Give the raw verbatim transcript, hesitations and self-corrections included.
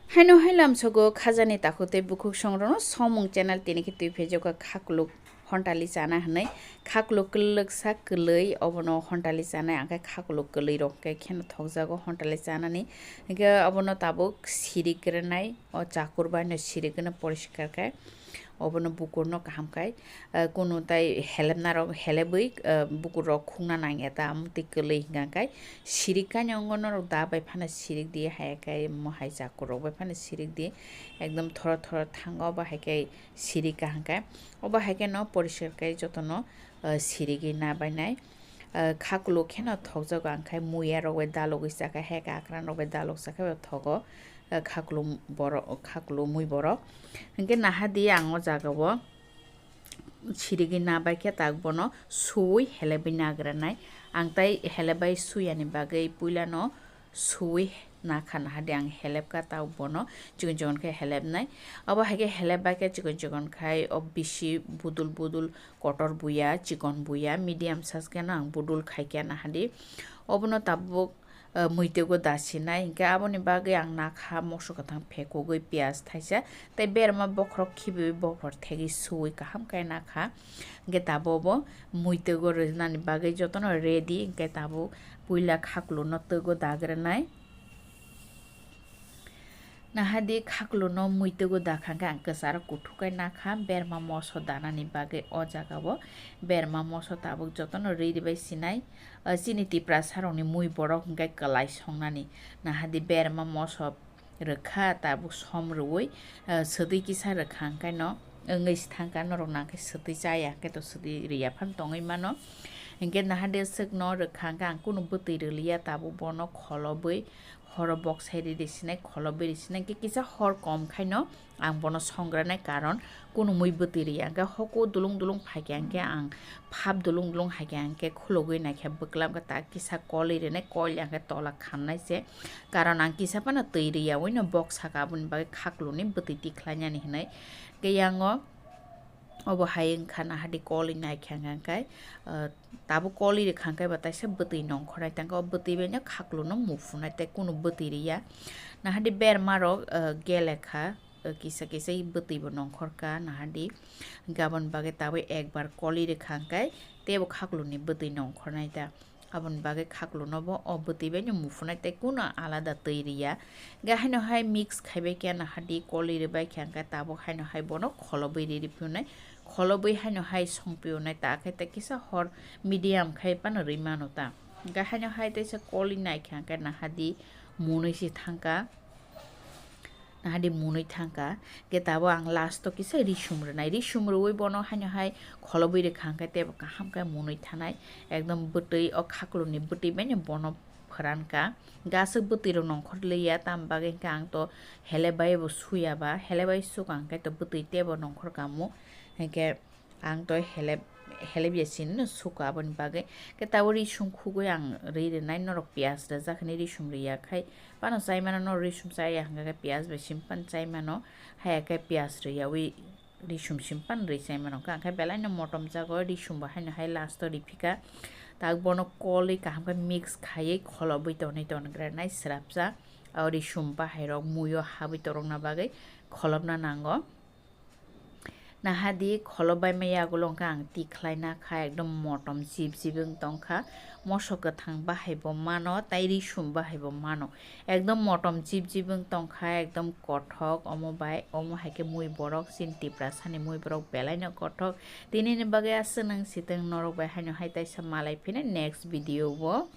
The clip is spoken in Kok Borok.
Haino hai lamsogo khajani takhuk tei bukhuk songrokno somung channel tini khe twi phejokha khakluk hontali chana hwnwi. Khakluk kwlwksa kwlwi obono hontali chanai, angkhe khakluk kwlwi rok khe kheno thokjago hontali chanani. Hwnkhe obono tabuk sirik rwnai, o chakur bai no sirik rwno poriskar khe. Obono bukurno kaham khai, ah, kunu tai helepnarok helepwi, ah, bukurrok khungna nangya ta, amtwi kwlwi hwnka khe sirik khe norok da bai phano sirik di, hai khe mo hai chakurrok bai phano sirik di, ekdom thoro thoro thango, obo hai khe sirik kaham khe, obo hai khe no poriskar khe jotono, ah, sirigwi na bainai. Ah, khakluk kheno thokjago, ang khai muya rok bai dalogwi chakha, hai khe akran rok bai dalok chakha bai thogo, ah, khakluk borok, khakluk mui borok. Hinkhe nahadi ang o jaga o sirigwi na bai khe tak bono suwi helebwi nagranai. Ang tai helebai suyani bagwi puilano suwi nakha, nahadi ang helebkha tabuk bono chikon chikon khe helebnai. Obo hai khe helep bai khe chikon chikon khai o bisi budul budul kotor buya, chikon buya, medium size kheno ang budul khai khe nahadi. Obono tabuk, eh, muitwgo dasinai, hinkhe aboni bagwi ang nakha moso kwthang phekugwi piyaj thaisa tei berma bokhorok khibiwi bokhor thegwi suwi kaham khe nakha. Hinkhe tabuk bo muitwgo rwnani bagwi jotono ready, hinkhe tabuk puila khaklukno twgo dagranai. Nahadi khaklukno muitwgo dakha khe ang kwcharo kuthuk khe nakha berma moso danani bagwi o jaga o. Berma moso tabuk jotono riri bai sinai, ah, chini Tiprasa rokni mui borok hinkhe kwlai songnani. Nahadi berma moso rwkha tabuk som rwui, ah, swtwi kisa rwkha hinkhe no wngwi se thangkha, norok nangkhe swtwi chaya hinkhe to swtwi rwya phano tongwi mano. Hinkhe nahadi swkno rwkha hinkhe ang kunu bwtwi rwliya, tabuk bono kholobwi horo boksai riri sinai, kholobwi ri sinai, hinkhe kisa hor kom khaino ang bono songranai, karon kunu mui bwtwi rwya hinkhe hoko dulung dulung phaikha hinkhe ang phap dulung dulung haikha hinkhe khulogwi naikha bwklam khe tak kisa kolwi rwnai, kol ya hinkhe tola khamnai se, karon ang kisa phano twi rwya, oino bok saka, aboni bagwi khaklukni bwtwi tikhlainani hinwi. Hinkhe yango obo hai wngkha nahadi kolwi naikha hinkhe, ah, tabuk kolwi rwkha hinkhe bo taisa bwtwi nongkhornai tangkha, o bwtwi baino khaklukno muphunai tei kunu bwtwi rwya. Nahadi bermarok, ah, gelekha, ah, kisa kisa bwtwi bo nongkhorkha nahadi. Hinkhe aboni bagwi tabuk ekbar kolwi rwkha hinkhe teibo khaklukni bwtwi nongkhornai ta. Aboni bagwi khaklukno bo o bwtwi baino muphunai tei kunu alada twi rwya. Hinkhe haino hai mix khaibai khe nahadi kolwi rwbai khe hinkhe tabuk haino hai bono kholobwi riri phunai. Kholobwi haino hai songpio nai ta khe tei kisa hor medium khai phano rwi mano ta. Hinkhe haino hai teisa kolwi naikha hinkhe nahadi munui se thangkha, nahadi munui thangkha. Hinkhe tabuk ang last o kisa risum rwnai, risum rwui bono haino hai kholobwi rwkha hinkhe teibo kaham khe munui thanai, ekdom bwtwi o khaklukni bwtwi baino bono phwrankha. Hinkhe aswk bwtwi rok nongkhor liya, tamo bagwi hinkhe ang to helebai bo suya ba, helebai sukha hinkhe to bwtwi teibo nongkhor kamo. Hinkhe ang to helep, helep ya sini no sukha, aboni bagwi. Khe tabuk risum khugwi ang rwi rwnai, norok piyaj rwjak hinwi risum rwya khai phano chai mano, norok risum chaya hinkhe piyaj bai simi phano chai mano, haya khe piyaj rwyaui risum simi phano rwi chai mano. Hinkhe ang khe belai no motom jago, risum bo haino hai last o riphikha. Tak bono kolwi kaham khe mix khaiwi kholobwi tonwi tongranai swrapsa. O risum bahai rok mui o habwi torokna bagwi kholopna nango. Nahadi kholobbaima yagulo hwnkhe ang tikhlaina kha, ekdom motom jip jip wng tongkha, moso kwthang bahai bo mano, tei risum bahai bo mano, ekdom motom jip jip wng tongkha, ekdom kothok. Omo bai, omo hai khe mui borok, chini Tiprasani mui borok belai no kothok. Tinini bagwi aswk nang sitwng, norok bai haino hai taisa malai phina next video o.